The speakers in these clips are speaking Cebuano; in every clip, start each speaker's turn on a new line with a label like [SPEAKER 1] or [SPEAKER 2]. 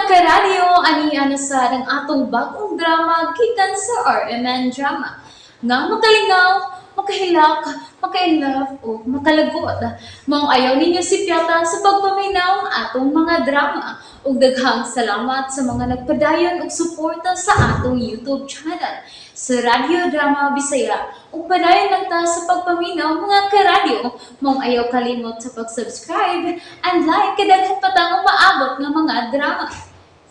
[SPEAKER 1] Karadyo, ani na sa ang atong bagong drama gikan sa RMN Drama. Nga makalingaw, makahilak, maka-inlove o makalagot. Maong ayaw ninyo sipyata sa pagpaminaw ang atong mga drama. Ug daghang salamat sa mga nagpadayon og suporta sa atong YouTube channel sa Radyo Drama Bisaya. Ug padayon lang ta sa pagpaminaw, mga karadyo. Maong ayaw kalimot sa pag-subscribe and like kay daghan pa tang umaabot nga mga drama.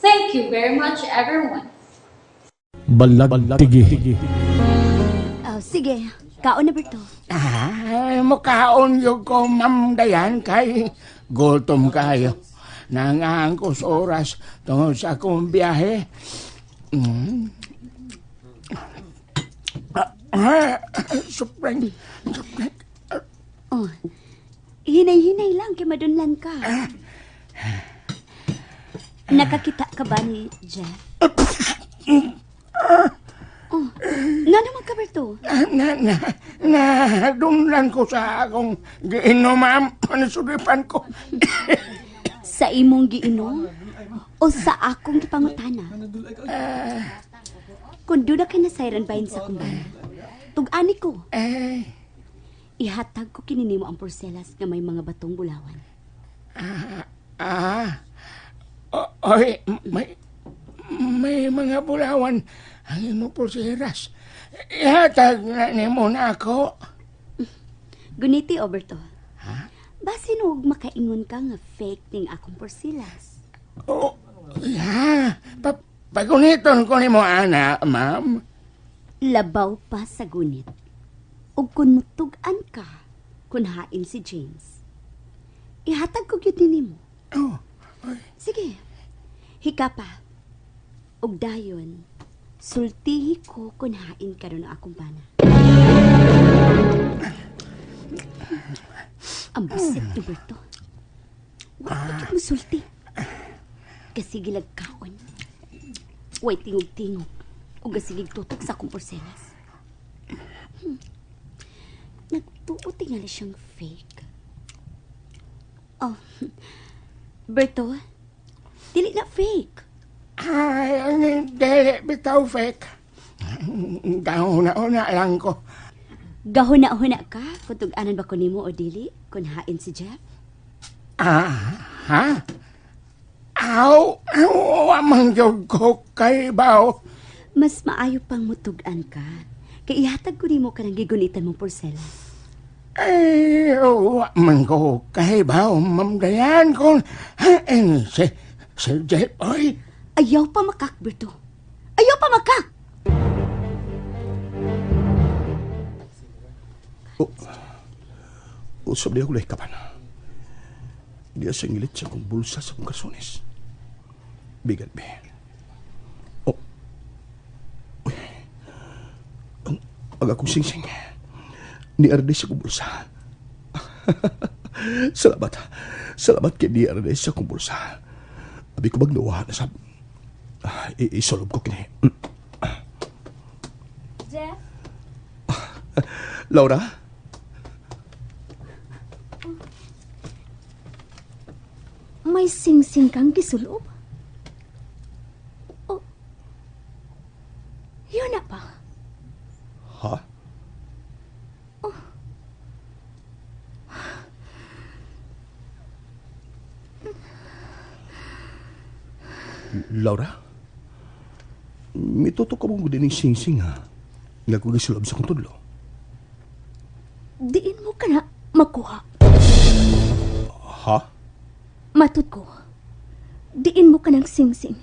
[SPEAKER 1] Thank you very much, everyone.
[SPEAKER 2] Balagtigi.
[SPEAKER 3] Oh, sige. Kaon na, Berto.
[SPEAKER 4] Ay, mukaon yung ko, Ma'am Dayan, kay gutom kayo. Nangahan ko sa oras tungod sa akong biyahe. Ah, sobrang, sobrang.
[SPEAKER 3] Oh. Hinay-hinay lang kay madunlan ka. Nakakita ka ba ni Jeff? Oh, nga naman ka, Berto?
[SPEAKER 4] Na, na, na, dunlan ko sa akong giinom, ma'am. Nasulipan ko.
[SPEAKER 3] Sa imong giinom o sa akong gipangutana? Kung doon na ka nasayran bahin sa kumbana, tug-ani ko,
[SPEAKER 4] Eh,
[SPEAKER 3] ihatag ko kininimo ang porselas nga may mga batong bulawan.
[SPEAKER 4] ah, oy, may mga bulawan ang imong pulseras. Ihatag na nimo na ako.
[SPEAKER 3] Guniti, Oberto. Basin og makaingon ka nga fake ning akong porselas.
[SPEAKER 4] Oh, yeah. Paguniton ko nimo ana, ma'am.
[SPEAKER 3] Labaw pa sa gunit. Ug kun mutug-an ka, kun hain si James. Ihatag ko gyud nimo.
[SPEAKER 4] Oh,
[SPEAKER 3] Sige. Hika pa. Ug dayon, sultihi ko kun hain karon ang akong bana. Ang busit ni Berto. Wa pa gyud mosulti. Kasi gilag kaon. Way tingog-tingog. Ug gasigig tutok sa akong porselas. Nagtuo tingali siyang fake. Oh, Berto, dili na fake.
[SPEAKER 4] Ay, dili bitaw fake. Gauna-una lang ko.
[SPEAKER 3] Gahuna-huna ka kung tug-anan ba ko nimo o dili kung hain si Jeff?
[SPEAKER 4] Ah, ha? Aw, aw, amang jud ko kay bao.
[SPEAKER 3] Mas maayo pang mutug-an ka. Kay ihatag ko nimo kanang gigunitan mong porselas.
[SPEAKER 4] Ay, wa man ko kay bao, Ma'am Dayan, kung hain si Jeff, oy.
[SPEAKER 3] Ayaw pa makak, Berto. Ayaw pa makak!
[SPEAKER 2] Usab di ako lahi kapan. Di sa ngilit sa akong bulsa sa akong karsones. Bigat be. Oh. Uy. Ang akong singsing. Ni arde sa akong bulsa. Salamat. Salamat kay ni arde sa akong bulsa. Abi ko magnawa na sab. Ah, Isolve ko kini.
[SPEAKER 3] Jeff?
[SPEAKER 2] Laura?
[SPEAKER 3] May singsing kang gisulob? Oh. Yun na pa.
[SPEAKER 2] Ha? Laura? Mituto ka mong din sing-sing ha? Nga ko gisulob sa kong tudlo.
[SPEAKER 3] Diin mo ka na makuha.
[SPEAKER 2] Ha?
[SPEAKER 3] Matod ko. Diin mo ka ng singsing.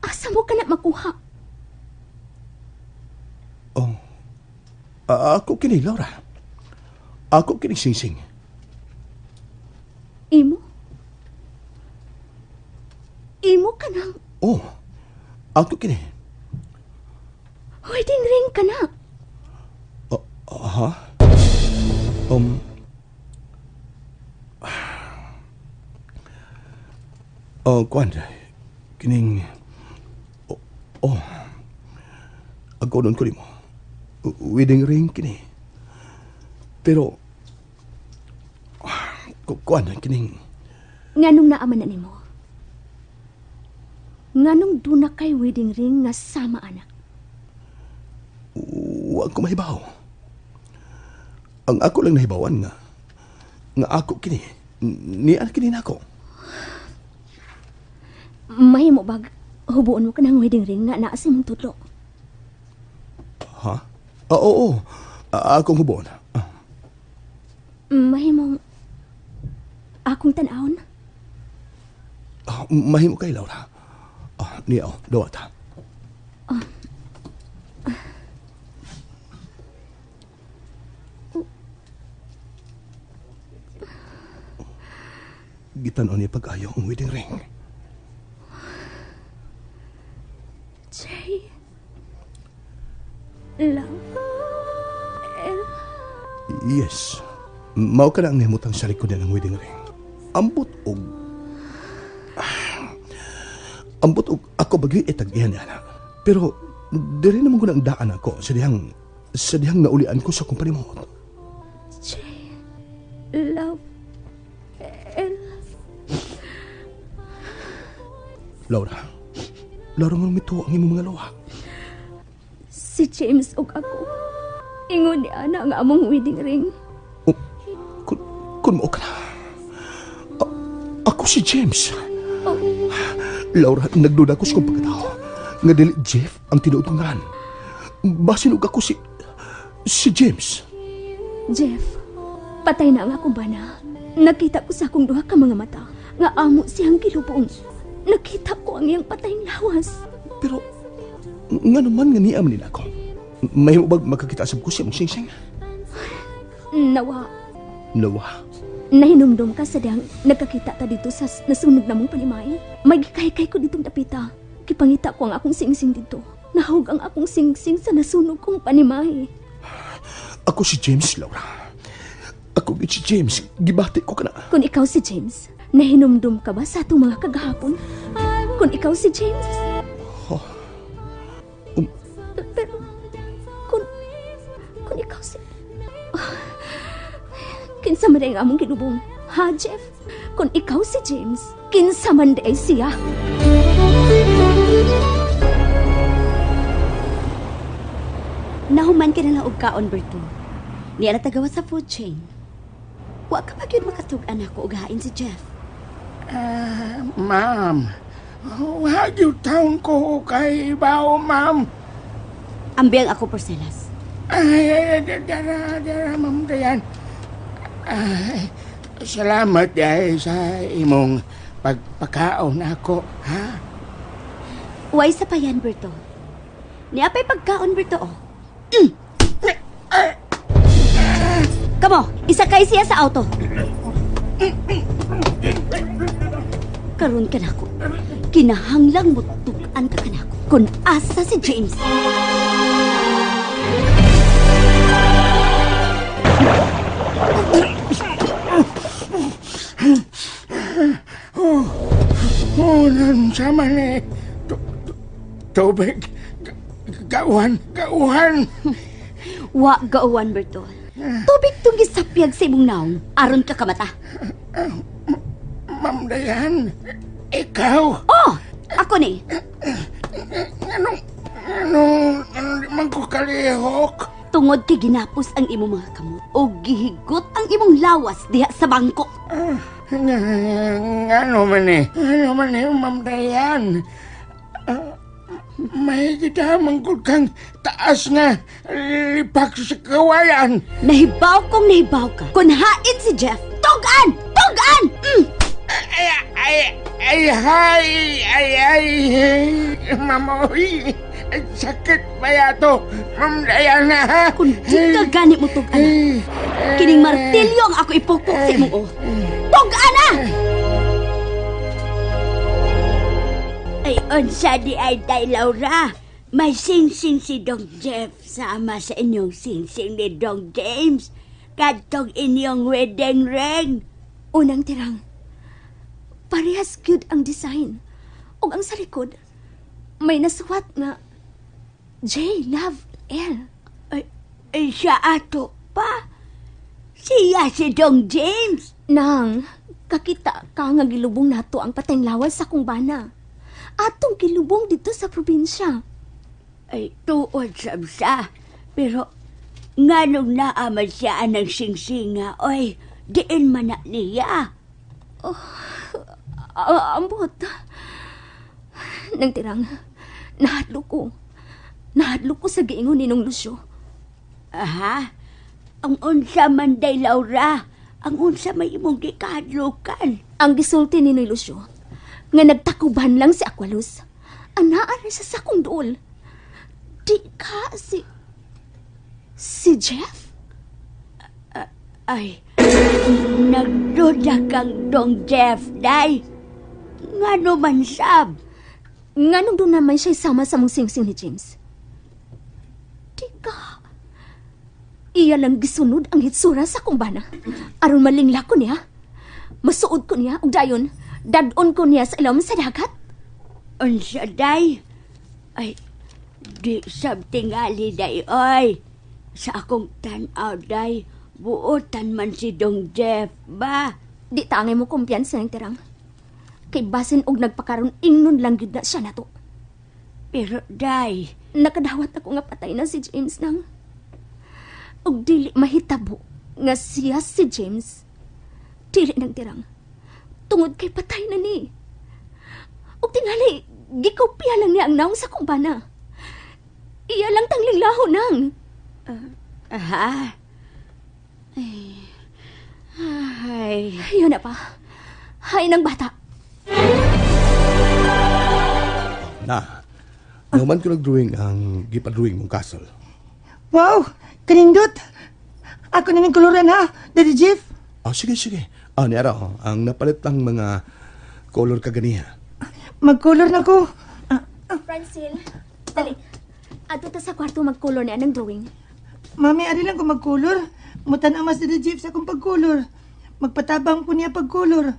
[SPEAKER 3] Asa mo ka na makuha?
[SPEAKER 2] Oh. Ako kini, Laura. Ako kini sing-sing.
[SPEAKER 3] Imo? Imo ka ng
[SPEAKER 2] Oh. Ako kini.
[SPEAKER 3] Wedding ring ka na.
[SPEAKER 2] Ha? Oh, kuan. Kining. Oh. Oh. Ako nun ko nimo. Wedding ring kini. Pero kuan kining
[SPEAKER 3] Nganong naaman na nimo? Nganong duna kay wedding ring nga sama anak?
[SPEAKER 2] Wa ko mahibaw. Ang ako lang nahibawan nga nga ako kini. Nian kini nako.
[SPEAKER 3] Mahimo bag hubuon mo ka ng wedding ring nga naa sa imong tudlo.
[SPEAKER 2] Ha? Ah, oo. Ah, akong hubon. Ah,
[SPEAKER 3] Mahimong akong tan-awon.
[SPEAKER 2] ah, mahimo kay Laura. Ah, niya oh, dawat ha. Gitan-aw niya pag-ayo ang wedding ring.
[SPEAKER 3] J. Love. L.
[SPEAKER 2] Yes. Mao ka na ang nahimutang sa likod niya ng wedding ring. Ambot og... Ambot og ako bagyo itag-iyan niya na. Pero diri naman ko na ang daan ako sa dihang naulian ko sa akong panimuot.
[SPEAKER 3] J. Love. L.
[SPEAKER 2] Laura, Laura nga mito ang imong mga luha.
[SPEAKER 3] Si James ug ako. Ingon ni ana nga among wedding ring.
[SPEAKER 2] Oh, kun mao ka na. Ako si James.
[SPEAKER 3] Oh,
[SPEAKER 2] Laura, nagduda ko sa kong pagkatao. Nga dili Jeff ang tinuod kong ngalan. Basin og ako si James.
[SPEAKER 3] Jeff, patay na ang akong bana. Nakita ko sa akong duha ka mga mata nga amo siyang gilubong. Nakita ko ang iyang patayng lawas.
[SPEAKER 2] Pero, nga naman nga niya man nila ako. May bag magkakita sa ko siya mong singsing?
[SPEAKER 3] Nawa,
[SPEAKER 2] Nawa.
[SPEAKER 3] nahinumdum ka sa diyang nagkakita ta dito sa nasunog na mong panimay. May gikaykay ko ditong dapita. Kipangita ko ang akong singsing dito. Nahug ang akong singsing sa nasunog kong panimay.
[SPEAKER 2] Ako si James, Laura. Ako gid si James. Gibati ko ka na.
[SPEAKER 3] Kung ikaw si James, nahinumdum ka ba sa atong mga kagahapon? Kung ikaw si James,
[SPEAKER 2] Um,
[SPEAKER 3] pero kung ikaw si kinsa man ang among ginubong, ha Jeff? Kung ikaw si James, kinsa man ay siya.
[SPEAKER 5] Nahuman ka na lang og kaon, Berto. Niya na tagawa sa food chain. Wa ka pa gyud makatug-an ako og hain si Jeff.
[SPEAKER 4] Ah, ma'am, wa gyud taon ko kay bao, ma'am.
[SPEAKER 5] Ambiyang ako, Porcelas.
[SPEAKER 4] Ay, ay, ay, dara, dara, ma'am Dayan. Ay, salamat dahil sa imong pagpakaon ako, ha?
[SPEAKER 5] Way sa pa yan, Berto. Niya pa'y pagkaon, Berto, oh. Mm. Kamo, isakay siya sa auto. Karon ka nako. Kinahanglang mutug-an ka kanako. Kung asa si James.
[SPEAKER 4] Oh, sama ni tubig. Gauhan, gauhan.
[SPEAKER 5] Wa gauwan, Berto. Tubig tong gisapyag sa imong naong. Aron ka kamata.
[SPEAKER 4] Ma'am Dayan, ikaw.
[SPEAKER 5] Oh, ako ni.
[SPEAKER 4] Anong, anong, anong di man ko kalihok?
[SPEAKER 5] Tungod kay ginapos ang imong mga kamot o gihigot ang imong lawas diha sa bangko.
[SPEAKER 4] Ah, ano man eh? Ano man eh, Ma'am Dayan? Ah, may kita manggod kang taas nga lipak sa kawayan.
[SPEAKER 5] Nahibaw kong nahibaw ka. Kung hain si Jeff, tugan! Tugan! Mm!
[SPEAKER 4] Ay, ay, ay, ay, ay, ay, Ma'am, oy, ay, sakit ba yato? Ma'am Dayan, ha?
[SPEAKER 5] Kung di ka gani mo tugan, kining martilyo ang ako ipukpok sa imong oh. Tugan na!
[SPEAKER 6] Ay, unsa di ay tay Laura. May singsing si Dong Jeff sama sa inyong singsing ni Dong James. Kadtong inyong wedding ring.
[SPEAKER 3] Unang tirang, parehas cute ang design. Ug ang sa likod, may nasuwat nga J Love L.
[SPEAKER 6] Ay, ay siya ato pa. Siya si Dong James.
[SPEAKER 3] Nang, kakita ka nga gilubong nato ang patayng lawas sa kong bana. Atong gilubong dito sa probinsya.
[SPEAKER 6] Ay, tuod sab siya. Pero, nganong naa man siya anang singsinga, oy, diin man na niya.
[SPEAKER 3] Ah, ambot. Nang tirang, nahadlok ko. Nahadlok ko sa giingon ni Nong Lucio.
[SPEAKER 6] Aha, ang unsa man day, Laura, ang unsa may imong gikahadlukan.
[SPEAKER 3] Ang gisulti ni Noy Lucio, nga nagtakuban lang si Aqualuz. Anaa ra siya sa akong duol. Di ka si... Si Jeff?
[SPEAKER 6] Ay, nagduda kang Dong Jeff, day. Ngano man sab?
[SPEAKER 3] Nganong doon naman siya sama sa mong singsing ni James? Di ka. Iya lang gisunod ang hitsura sa akong bana. Aron malingla ko niya. Masuod ko niya, ug dayon, dadon ko niya sa ilawom sa dagat.
[SPEAKER 6] Unsa, day? Ay, di sab tingali, day, oy. Sa akong tanaw, day, buotan man si Dong Jeff, ba?
[SPEAKER 3] Di taangay mo kumpiyansa ng tirang. Kay basin og nagpakaron ingnon lang gyud na siya nato.
[SPEAKER 6] Pero, day,
[SPEAKER 3] Nakadawat ako nga patay na si James nang. Og dili mahitabo nga siya si James. Dili nang tirang. Tungod kay patay na ni. Og tingali, gikopya lang niya ang naong sa kumbana. Iya lang tangling laho nang.
[SPEAKER 6] aha. Ay, ay.
[SPEAKER 3] Yun na pa. Hay ng bata.
[SPEAKER 2] Na, naman ko nag-drawing ang gipa-drawing mong castle.
[SPEAKER 7] Wow! Kanindot! Ako na ning koloran ha, Daddy Jeff.
[SPEAKER 2] Ah, sige, sige. Ah, niara, oh, ang napalit ang mga color kaganiha.
[SPEAKER 7] Magkolor na ko. Ah,
[SPEAKER 3] Francine, dali. Adto ta sa kwarto magkolor niya ng drawing.
[SPEAKER 7] Mami, ari lang ko magkolor. Mutan mas Daddy Jeff sa akong pagkolor. Magpatabang ko niya pagkolor.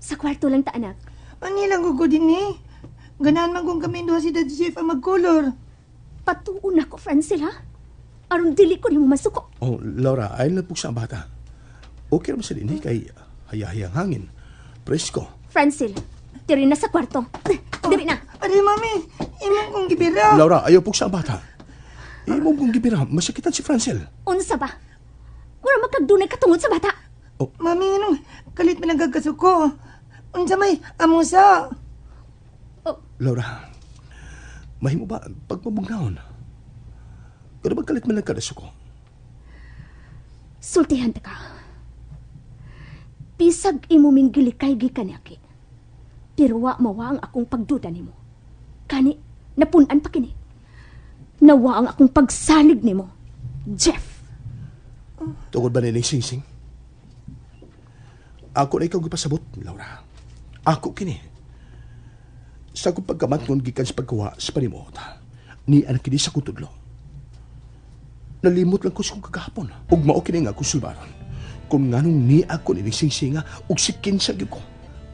[SPEAKER 3] Sa kwarto lang ta, anak.
[SPEAKER 7] Ani lang ko ko din eh. Ganahan man kung kami duha si Daddy Jeff ang magkolor.
[SPEAKER 3] Patuon ako, Francine, ha? Aron dili ko nimo masuko.
[SPEAKER 2] Oh, Laura, ayaw na po sa bata. Okay naman sa dinhi kay hayahayang hangin. Presko.
[SPEAKER 3] Francine, diri na sa kwarto. Diri na.
[SPEAKER 7] Ari, mami, imong kong gibira.
[SPEAKER 2] Laura, ayaw po sa bata. Imong kong gibira, masakitan si Francel.
[SPEAKER 3] Unsa ba? Mura magkagdunay katungod sa bata.
[SPEAKER 7] Mami, anong kalit man ang gagkasuko. Unsa may amusa.
[SPEAKER 2] Laura, mahimo ba pagpabugnahon? Pero magkalit man lang ka ko.
[SPEAKER 3] Sultihan ta ka. Bisag imo minggilikay gikan ni. Pero wa mawa ang akong pagduda nimo. Kani, napun-an pa kini. Nawa ang akong pagsalig nimo. Jeff,
[SPEAKER 2] Tungod ba nining singsing? Ako na ikaw gipasabot, Laura. Ako kini. Sa akong pagkamatngon gikan sa pagkuha sa panimuot, ni anak kini sa kong tudlo. Nalimot lang ko sa kong kagahapon. Ug mao kini nga akong sulbaron. Kung nganong ni ako nining singsinga ug sikin sa gyud ko.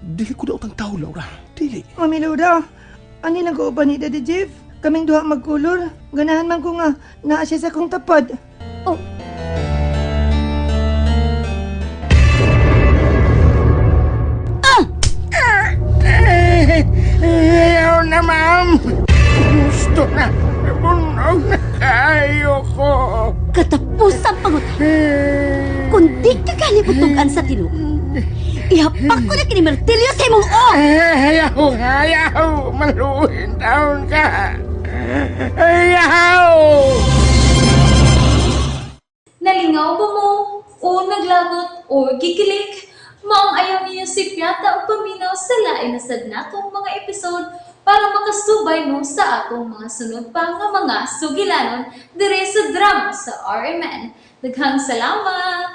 [SPEAKER 2] Dili ko daot ang tao, Laura. Dili.
[SPEAKER 7] Mami Laura, ani lang ko uban ni Daddy Jeff. Kaming duha magkolor. Ganahan man ko nga naa siya sa akong tapad.
[SPEAKER 3] Oh,
[SPEAKER 4] Ayaw na, ma'am. Gusto na. Bunog na kayo ko.
[SPEAKER 5] Katapos ang pangutana. Kung di ka kalibutugan sa tinuod, ihapak ko na kini martilyo sa imong o!
[SPEAKER 4] Ayaw, ayaw. Maluhin taon ka. Ayaw!
[SPEAKER 1] Nalingaw ba mo? O naglagot o gikilig? Maong ayaw niyo si Piata o paminaw sa lain na sad natong mga episode para makasubay mo sa atong mga sunod pa nga mga sugilanon dire sa drama sa RMN. Daghang salamat!